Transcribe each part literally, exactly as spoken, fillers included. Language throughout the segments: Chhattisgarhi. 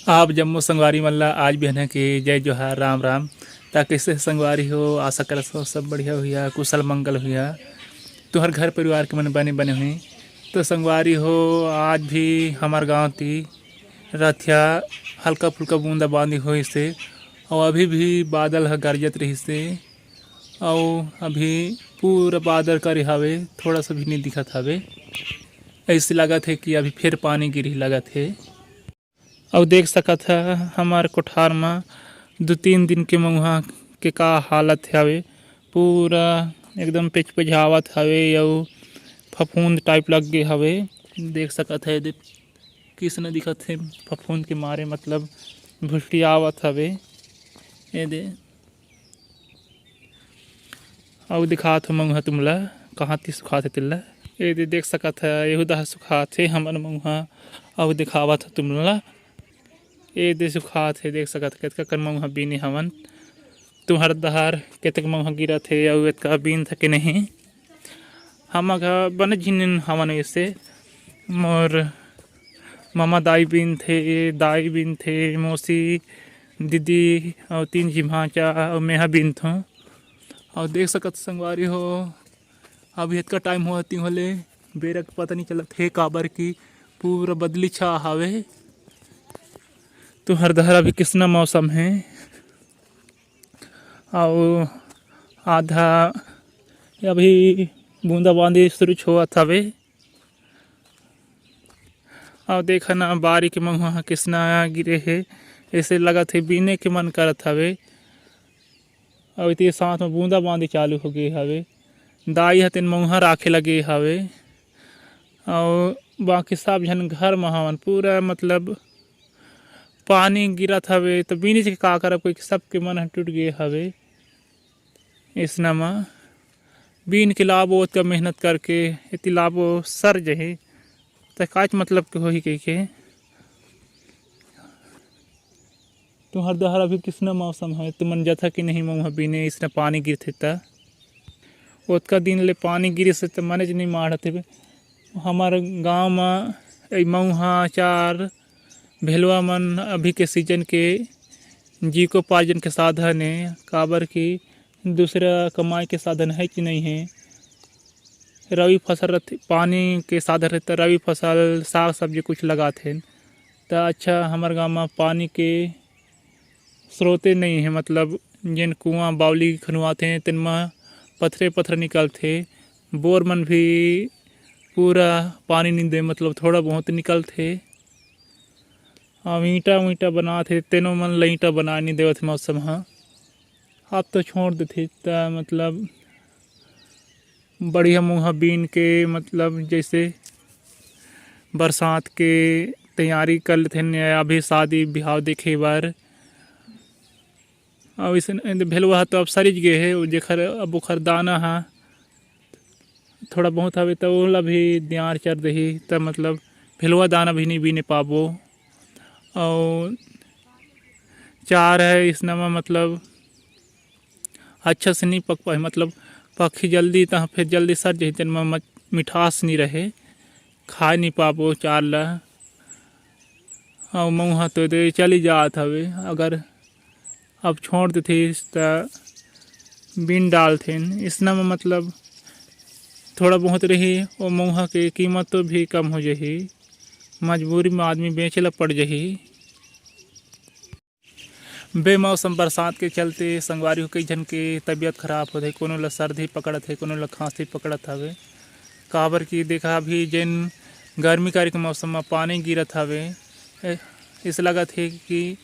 आप जम्मो संगवारी मन ला आज बिहना के जय जोहार, राम राम। ता कइसे संगवारी हो? आशा करत हो सब बढ़िया हुइया, कुशल मंगल हुइया, तुहर घर परिवार के मन बने बने हुई। तो संगवारी हो, आज भी हमर गांव ती रथिया हल्का फुल्का बूंदा बांदी होइसे, अउ अभी भी बादल ह गरजत रहिसे, अउ अभी पूरा बादल करे हवे, थोड़ा सा भी नहीं दिखत हवे। ऐसे लागत हे कि अभी फिर पानी गिरही लागत हे। अउ देख सकत ह, हमर कोठार म दू तीन दिन के मउहा के का हालत हवे, पूरा एकदम पेचपेझावत हवे अउ फफूंद टाइप लग गे हवे। देख सकत ह, एदे किसने दिखत हे, फफूंद के मारे मतलब भुसड़ियावत हवे। एदे अउ दिखात हो मउहा तुमला, कहाँ ती सुखात हे तेला। एदे देख सकत ह, एहू दहा सुखात हे हमर मउहा। अउ दिखावत हो तुमला, एदे सुखात हे। देख सकत ह, कतका कन मउहा बीने हवन। तुहर दहर कतक मउहा गिरत हे अउ एतका बीन थके नहीं। हमर घर बने झिन हवन वैसे। मोर ममा दाई बीनथे, दाई बीनथे, मौसी, दीदी अउ तीन झी भांचा अउ मेहा बीनथों। अउ देख सकत संगवारी हो, अभी इतका टाइम होवत तिहों ले बेरा के पता नहीं चलत हे, काबर कि पूरा बदली छा हावे। तुहर दहर अभी किसना मौसम हे, अउ आधा अभी बूंदा बांदी शुरू होवत हवे। अउ देखा ना, बारी के मउहा ह किसना गिरे हे, ऐसे लगत हे बीने के मन करत हवे। अउ इति साथ में बूंदा बांदी चालू हो गे हवे। दाई ह तेन मउहा राखे लगे हवे, अउ बाकी सब झन घर म हवन। पूरा मतलब पानी गिरत हवे, तो बीने के का करब, कोई सबके मन ह टूट गे हवे। इसना म बीन के लाबो, ओतका मेहनत करके एती लाबो, सर जही, त काच मतलब के होही कहिके। तुहर दहर अभी किसना मौसम है, तुमन जथा कि नहीं मउहा बीने, इसना पानी गिरथे त? ओतका दिन ले पानी गिरिस त मनेच नहीं माढ़त हे। हमर गांव म ए मउहा चार भेलवा मन अभी के सीजन के जीविकोपार्जन के साधन हे, काबर कि दूसरा कमाई के साधन है कि नहीं है। रबी फसल रथे, पानी के साधन रथे, त रबी फसल, साग सब्जी कुछ लगाथे। त अच्छा, हमर गांव म पानी के स्रोते नहीं है, मतलब जेन कुआं बावली खनवाथे, तेन म पथरे पथरे निकलथे। बोर मन भी पूरा पानी नहीं दे, मतलब थोड़ा बहुत निकलथे। अब ईंटा वींटा बनात हे, तेनो मन ल ईंटा बनाए नहीं देवत हे मौसम ह। अब तो छोड़ देथे, त मतलब बढ़िया मउहा बीन के, मतलब जैसे बरसात के तैयारी कर लेथे न, अभी शादी बिहाव देखे बर। अब इसे भेलवा ह तो अब सरिज गे हे, जेखर अब ओखर दाना ह थोड़ा बहुत हवे, त ओला भी दियार चर देही, त मतलब भेलवा दाना भी नहीं बीने पाबो। अउ चार है, इसना म मतलब अच्छा से नहीं पक पाए, मतलब पकही जल्दी, त फिर जल्दी सर जही, तेन म मच-, मिठास नहीं रहे, खाए नहीं पाबो चार ला। अउ मउहा तो दे चली जात हवे, अगर अब छोड़ देथिस त बीन डालथेन। इसना म मतलब थोड़ा बहुत रही, ओ मउहा के कीमत तो भी कम हो जही, मजबूरी में आदमी बेचे ला पड़ जही। बेमौसम बरसात के चलते संगवारी हो कई झन के तबीयत खराब होथे, कोनो ला सर्दी पकड़त हे, कोनो ला खांसी पकड़त हवे। काबर कि देखा, अभी जेन गर्मी करे के मौसम म पानी गिरत हवे, ए, इस लगत हे कि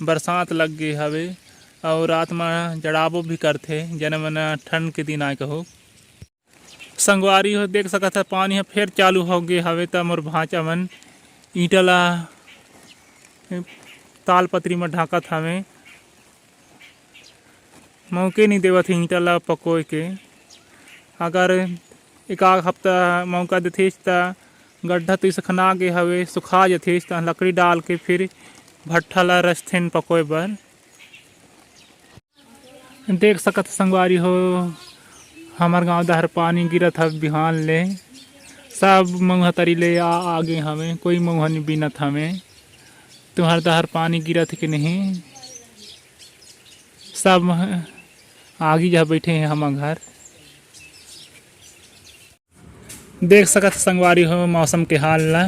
बरसात लग गे हवे, अउ रात म जड़ाबो भी करथे, जन मन ठंड के दिन आए कहो। संगवारी हो देख सकत ह, पानी ह फेर चालू हो गे हवे, त मोर भांचा मन ईंटा ला ताल पतरी म ढाकत हवे। मौके नहीं देवत हे ईंटा ला पकोए के। अगर एक आध हफ्ता मौका देथिस, त गड्ढा तो सखना गे हवे, सुखा जथिस, त लकड़ी डाल के फिर भट्ठा ला रचथेन पकोए बर। देख सकत संगवारी हो, हमर गांव डहर पानी गिरत हवे बिहान ले, सब मउहा तरी ले आ, आ गे हवे, कोई मउहा नहीं बीनत हवे। तुंहर डहर पानी गिरत हे कि नहीं? सब आगी जहाँ बैठे हैं हम घर। देख सकत ह संगवारी हो मौसम के हाल ला।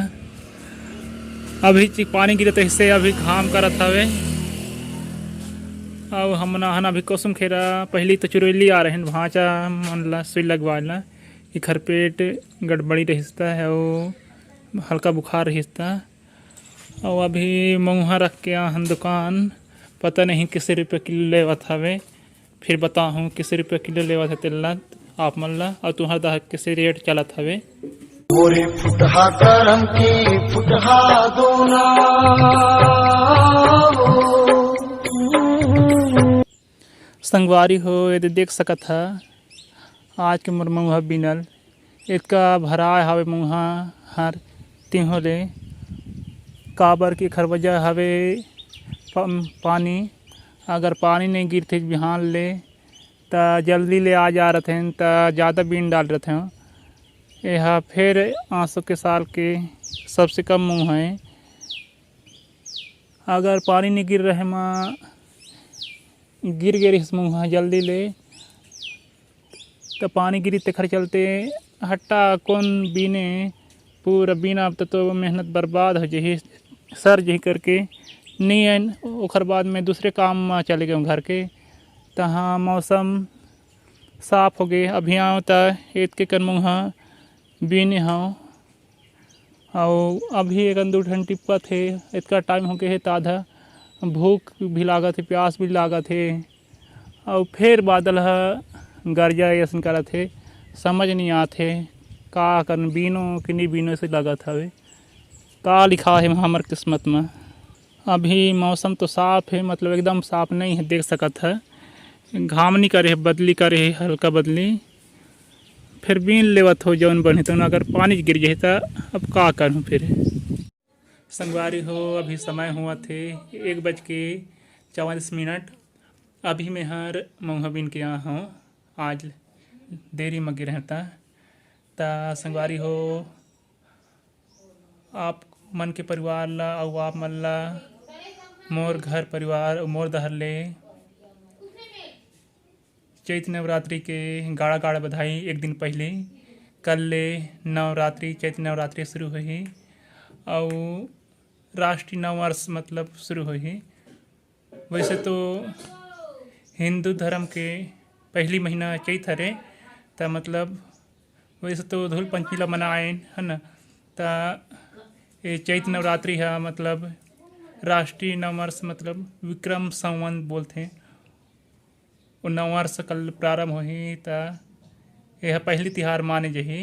अभी चिक पानी गिरत हिस्से अभी घाम करत हवे। अउ हमन आहन अभी कुसुम खेरा, पहली तो चुरैली आ रहेन भांचा मन ला सुई लगवाए ला। एखर पेट गड़बड़ी रहिस ता अउ हल्का बुखार रहिस ता। अउ अभी मउहा रख के आहन दुकान, पता नहीं किसे रुपये किलो लेवत हवे। फिर बताहूँ किसे रुपये किलो लेवत हे तेला आप मन ला, अउ तुंहर डहर किसे रेट चलत हवे। मोरे फुटहा करम के फुटहा दोना हो। संगवारी हो, एदे देख सकत ह, आज के मोर मउहा बिनल एतका भराए हवे मउहा हर तिहों ले, काबर कि एखर वजह हवे प-, पानी। अगर पानी नइ गिरथे बिहान ले, त जल्दी ले आ जा रथें, त जादा बीन डाल रथें। एहा फेर आसो के साल के सबसे कम मउहा हे। अगर पानी नइ गिर रहे म गिर गे रहिस मउहा जल्दी ले, त पानी गिरी तेखर चलते हट्टा कोन बीने, पूरा बीना त, तो मेहनत बर्बाद हो जही, सर जही करके नइ आएन। ओखर बाद में दूसरे काम म चले गए घर के, तहाँ मौसम साफ हो गए। अभी आएँव त एतके कन मउहा बीने हँव। अउ अभी एक दू ठन टिपकत हे, एतका टाइम हो गए हे त आधा भूख भी लागत हे, प्यास भी लागत हे। अउ फेर बादल ह गरजा असन करत हे, समझ नइ आत हे का करन, बीनो कि नइ बीनो से लगत हवे। का लिखा हे हमर किस्मत म। अभी मौसम तो साफ हे, मतलब एकदम साफ नइ हे, देख सकत ह घाम नइ करे हे, बदली करे हे, हल्का बदली। फेर बीन लेवत हो जौन बने तौन, अगर पानी गिर जाही त अब का करहूँ फिर। संगवारी हो, अभी समय होवत हे एक बज के चवालीस मिनट। अभी मैं हर मउहा बीन के आ हँव, आज देरी म गे रहेंव त। त संगवारी हो, आप मन के परिवार ला अउ आप मन ला मोर घर परिवार अउ मोर डहर ले चैत नवरात्रि के गाड़ा गाड़ा बधाई। एक दिन पहले, कल ले नवरात्रि, चैत नवरात्रि शुरू होही अउ राष्ट्रीय नववर्ष मतलब शुरू होही। वैसे तो हिंदू धर्म के पहली महीना चैत हरे, त मतलब वैसे तो धूल पंचमी ला मनाएन, है ना? त ये चैत नवरात्रि ह मतलब राष्ट्रीय नववर्ष मतलब विक्रम संवत बोलथे। वो नववर्ष कल प्रारंभ होही, त यह पहली तिहार माने जही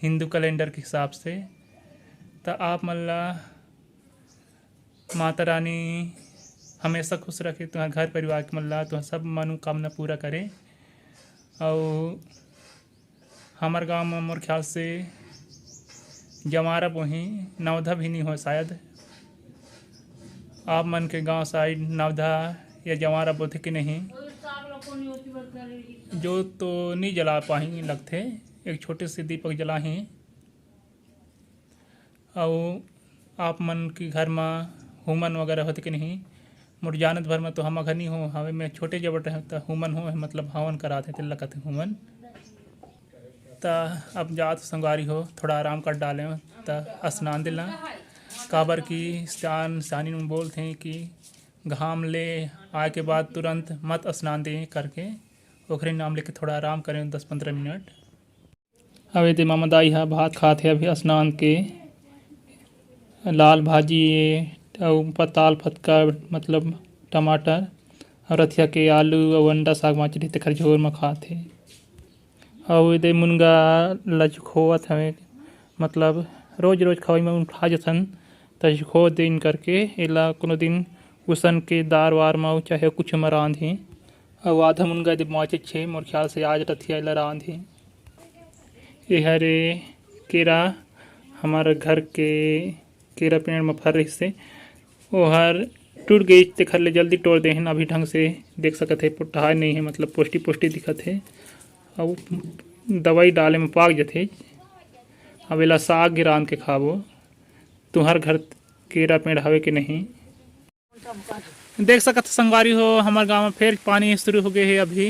हिंदू कैलेंडर के हिसाब से। त आप मन ला माता रानी हमेशा खुश रखे, तुम्हार घर परिवार के मन ला, तुम्हार सब मनोकामना पूरा करे। अउ हमर गांव म मोर ख्याल से जंवारा बोही, नवधा भी नहीं होय शायद। आप मन के गांव साइड नवधा या जंवारा बोथे कि नहीं? जो तो नहीं जला पाही लगथे, एक छोटे से दीपक जलाही। अउ आप मन के घर म हुमन वगैरह होथे कि नहीं? मोर जानत भर म तो हमर घर नहीं हो हवे, मैं छोटे जब रहें त हुमन हो, मतलब हवन करात हे, तेला कथे हुमन। त अब जात संगवारी हो, थोड़ा आराम कर डाले त स्नान दिला, काबर कि स्नान, स्नानी में बोलथे कि घाम ले आए के बाद तुरंत मत स्नान दे करके, ओखरे नाम लेके थोड़ा आराम करें दस पंद्रह मिनट। अब एदे मामा दाई ह भात खात हे अभी स्नान के। लाल भाजी ए अउ पताल फतका, मतलब टमाटर, अउ रथिया के आलू अउ अंडा साग मांचे रहिस, तेखर झोर म खात हे। अउ एदे मुनगा ल जुखोवत हवे, मतलब रोज रोज खवई म उठा जथन, त जुखो दिन करके एला कोनो दिन उसन के दार वार म अउ चाहे कुछ म रांधे। अउ आधा मुनगा एदे बांचेच हे, मोर ख्याल से आज रथिया एला रांधे। ए हरे केरा, हमर घर के केरा पेड़ म फर रहिस हे, ओहर टूट गइस, तेखर ले जल्दी टोर देहेन। अभी ढंग से देख सकत हे, पोट्ठाए नइ हे, मतलब पोस्टी पोस्टी दिखत हे। अउ दवाई डाले म पाक जथे। अब एला साग ही रांध के खाबो। तुंहर घर केरा पेड़ हवे कि नहीं। देख सकत हो संगवारी हो, हमर गांव में फेर पानी शुरू हो गए हे अभी।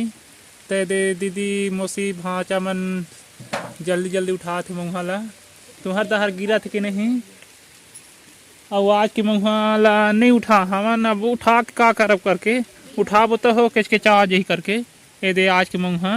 ते दे दीदी, मौसी, भांचा मन जल्दी जल्दी उठात हे मउहा ला। तुम्हर दहर गिरत हे कि नहीं? अउ आज के मउहा ला नहीं उठा हवन, अब उठा के का करब करके उठाबो तो हो, केचकेचा जही करके। ए दे आज के मउहा